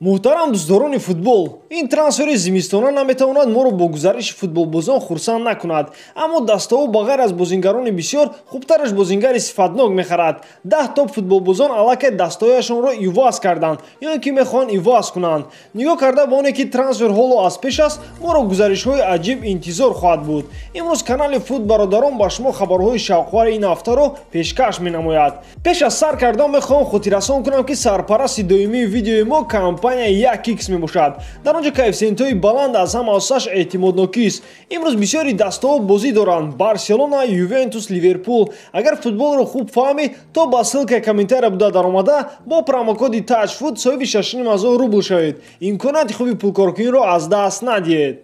Муҳтарам дӯстдорони футбол, ин трансфери зимистона наметавонад моро бо гузариши футболбозон хурсанд накунад, аммо дастаҳо ба ғайр аз бозингарони бисёр хубтараш бозингари сифатнок мехарад. 10 топ футболбозон аллакай дастаҳояшонро иваз карданд ё ин ки мехоҳанд иваз кунанд. Нигоҳ карда ба оне ки трансфер ҳоло аз пеш аст, моро гузаришҳои аҷиб интизор хоҳад буд. Имрӯз канали Фут Бародарон ба шумо хабарҳои шавқовари ин ҳафтаро пешкаш менамояд. Пеш аз сар кардан мехоҳам хотиррасон кунам, ки сарпарасти доимии видеои мо компания 1x мебошад. Дар он ҷо коэффисиентҳои баланд аз ҳама асосаш эътимоднокист. Имрӯз бисёри дастаҳо бозӣ доранд: Барселона, Ювентус, Ливерпул. Агар футболро хуб фаҳмӣ, то ба ссылкаи комментария буда даромада бо промокоди TAJFOOT соҳиби 6,5 ҳазор рубл шавед. Имконияти хуби пулкоркуниро аз даст надиҳед.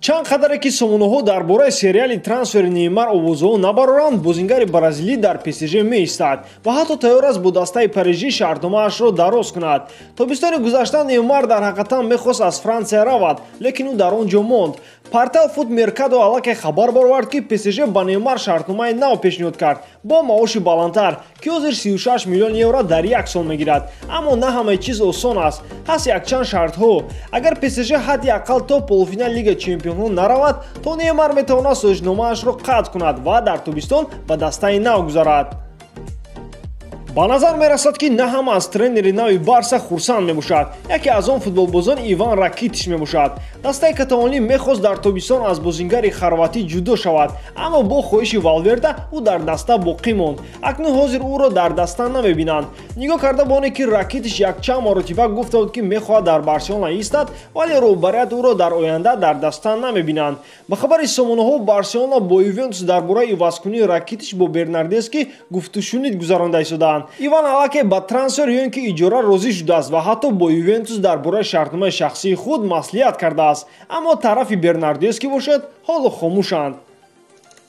Чанд қадаре ки сомонаҳо дар бораи сериали трансфери Неймар овозҳо набароранд, бозингари бразилӣ дар ПСЖ меистад ва ҳатто тайёр аст бо дастаи парижӣ шартномаашро дароз кунад. Тобистони гузашта Неймар дар ҳақиқатан мехост аз Франсия равад, лекин ӯ дар он ҷо монд. Портал Фут Меркадо аллакай хабар баровард, ки ПСЖ ба Неймар шартномаи нав пешниҳод кард бо маоши баландтар, ки ҳозир 36 миллион евро дар як сол мегирад. Аммо на ҳамаи чиз осон аст, ҳаст якчанд шартҳо. Агар ПСЖ ҳадди ақал то полуфинали Лигаи чемпионҳо наравад, то Неймар метавонад созишномаашро қатъ кунад ва дар тобистон ба дастаи нав гузарад. Ба назар мерасад, ки на ҳама аз тренери нави Барса хурсанд мебошад. Яке аз он футболбозон Иван Ракитиш мебошад. Дастаи каталонӣ мехост дар тобистон аз бозингари хорватӣ ҷудо шавад, аммо бо хоҳиши Валверда ӯ дар даста боқӣ монд. Акнун ҳозир ӯро дар даста намебинанд. Нигоҳ карда ба оне ки Ракитиш якчанд маротиба гуфта буд, ки мехоҳад дар Барселона истад, вале роҳбарият ӯро дар оянда дар даста намебинанд. Ба хабари сомонаҳо, Барселона бо Ювентус дар бораи ивазкунии Ракитиш бо Бернардески гуфтушунид гузаронда истодаанд. Иван аллакай ба трансфер ё ин ки иҷора розӣ шудааст ва ҳатто бо Ювентус дар бораи шартномаи шахсии худ маслиҳат кардааст, аммо тарафи Бернардески бошад, ҳоло хомӯшанд.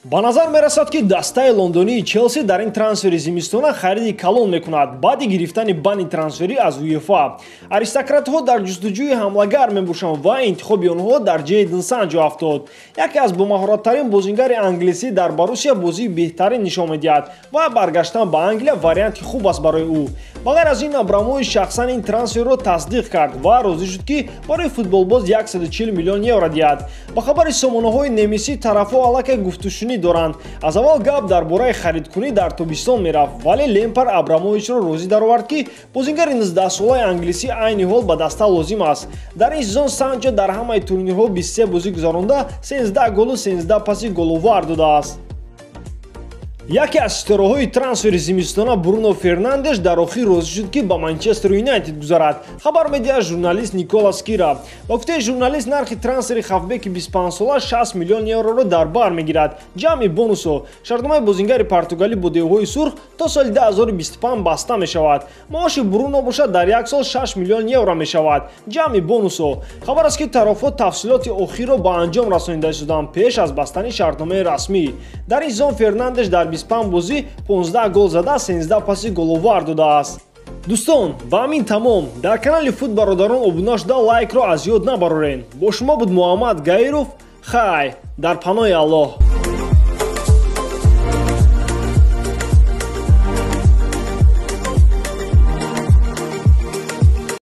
Ба назар мерасад, ки дастаи лондонии Челси дар ин трансфери зимистона хариди калон мекунад баъди гирифтани бани трансферӣ аз УЕФА. Аристократҳо дар ҷустуҷӯи ҳамлагар мебошанд ва интихоби онҳо дар Ҷейден Санчо афтод. Яке аз бомаҳораттарин бозингари англисӣ дар Боруссия бозии беҳтарин нишон медиҳад ва баргаштан ба Англия варианти хуб аст барои ӯ. Ба ғайр аз ин, Абрамович шахсан ин трансферро тасдиқ кард ва розӣ шуд, ки барои футболбоз 140 миллион евро диҳад. Ба хабари сомонаҳои немисӣ, тарафҳо аллакай гуфтушунид доранд. Аз аввал гап дар бораи харидкунӣ дар тобистон мерафт, вале Лемпар Абрамовичро розӣ даровард, ки бозингари 19-солаи англисӣ айни ҳол ба даста лозим аст. Дар ин сезон Санчо дар ҳамаи турнирҳо 23 бозӣ гузаронда, 13 голу 13 паси головар додааст. Яке аз ситораҳои трансфери зимистона Бруно Фернандеш дар охир розӣ шуд, ки ба Манчестер Юнайтед гузарад, хабар медиҳад журналист Николас Кира. Ба гуфтаи журналист, нархи трансфери хавбеки 25-сола 60 миллион евроро дар бар мегирад, ҷамъи бонусҳо. Шартномаи бозингари португалӣ бо девҳои сурх то соли 2025 баста мешавад. Маоши Бруно бошад, дар як сол 6 миллион евро мешавад, ҷамъи бонусҳо. Хабар аст, ки тарафҳо тафсилоти охирро ба анҷом расонида истоданд пеш аз бастани шартномаи расмӣ. Дар ин сезон Фернандеш дар 25 бозӣ 15 гол зада, 13 паси головар додааст. Дӯстон, ба ҳамин тамом. Дар канали Фут Бародарон обуна шуда, лайкро аз ёд набарорен. Бо шумо буд Муҳаммад Гаиров. Хай, дар паноҳи Аллоҳ.